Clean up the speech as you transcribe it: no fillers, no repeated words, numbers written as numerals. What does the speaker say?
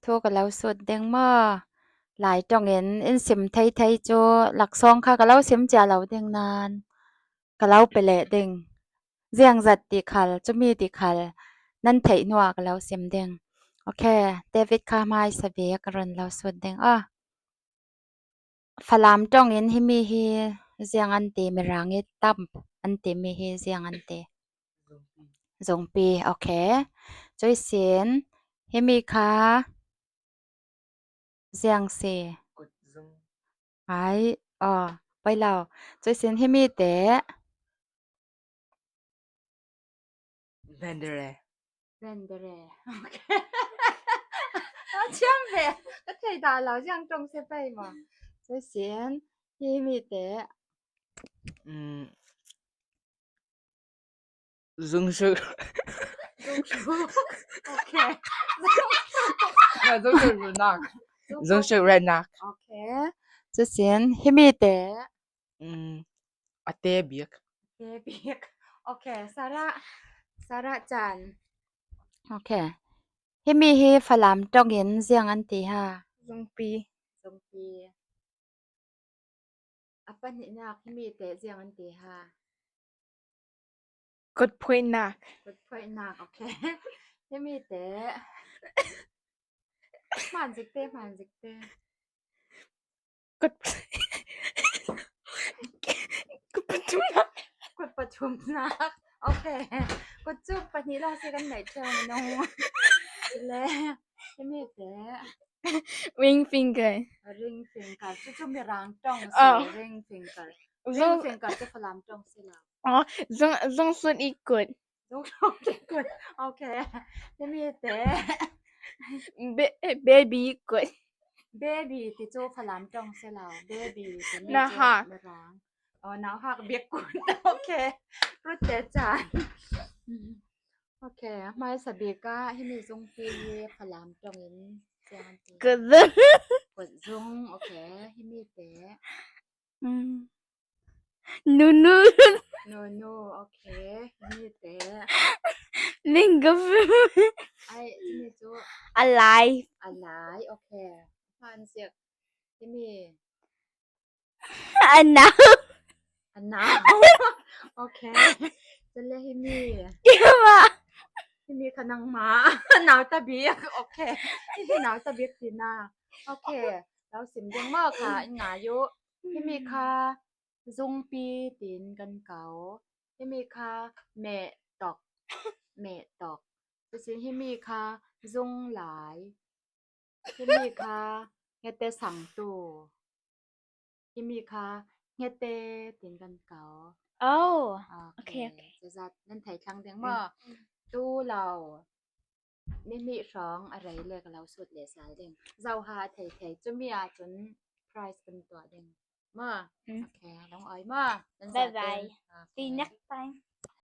Thu ka lo sut ding maw? Lai ṭong in in sim theithei cu laksawng kha ka lo sim cia lo ding nain ka lo pe leh ding. Ziangzat ti khal, cumi ti khal nan theih hnu ah ka lo sim ding. Okay, David kha hmaisa bik ka run lo sut ding aw. Falam ṭong in himi hi ziang an ti, Mirang i tamp an timi hi ziang an ti. Zungpi, okay. Cuisin himi kha ziang si? Ai, aw, poi lo. Cuisin himi teh? Vendere. Vendere. Okay. Thiam ve. Ka thei dah lo ziang ṭong si pei maw. Cuisin himi teh? Zungshu. Zungshu. Okay. Zungshu runak. Zungshu renak. Okay. Cusin himi te. A te bik. Te bik. Okay. Sarah. Sarah chan. Okay. Himi hi Falam tong in ziang an ti ha. Zungpi. Zungpi. A pahnihnak himi te ziang an ti ha. Kutphuainak. Kutphuainak, okay. Himi teh hmanzik te hmanzik te. Kut kut pathumnak. Kut pathumnak. Okay. Kut cu pahnih lawng si kan neih ṭheo minung. Le himi teh Ring finger. Ring finger. Cucu mirang ṭong si Oh. ring finger. Ring finger cu Falam ṭong si lo. Zungsun i kut. Zungsun i kut. Okay. Himi teh Baby kut. Baby ti cu Falam ṭong si lo. Baby timi Na cu hak. Mirang. Oh, nau hak biak kut. Okay. Rut te caan. Okay. Hmaisa bik ah himi zungpi hi Falam ṭong in siang an ti. Kut zung. Kut zung. Okay. Himi teh Nunu. Nunu. Okay. Himi teh Mingo. Ai, himi cu Alive. Alai. Okay. Hman siak. Himi Anau. Anau. Okay. Cale himi. Kima. Himi kha nangmah. Nau ta bik. Okay. Hihi nau ta bik tina. Okay. Lo sim ding maw kha in ngai u. Himi kha zungpi tiin kan ko. Himi kha meh tok. Meh tok. Cusin himi kha zung lai. Himi kha ngete sangtu. Himi kha ngete tiin kan ko. Oh. Okay. okay. Cuzat nan thei thlang ding maw? Tu lo. Nihnih hrawng a rei le ka lo sut le sal ding. Zoha a thei thei. Cumi ahcun prize kan tuah ding. Ma? Okay. Lung oi ma? Bye bye. See you next time.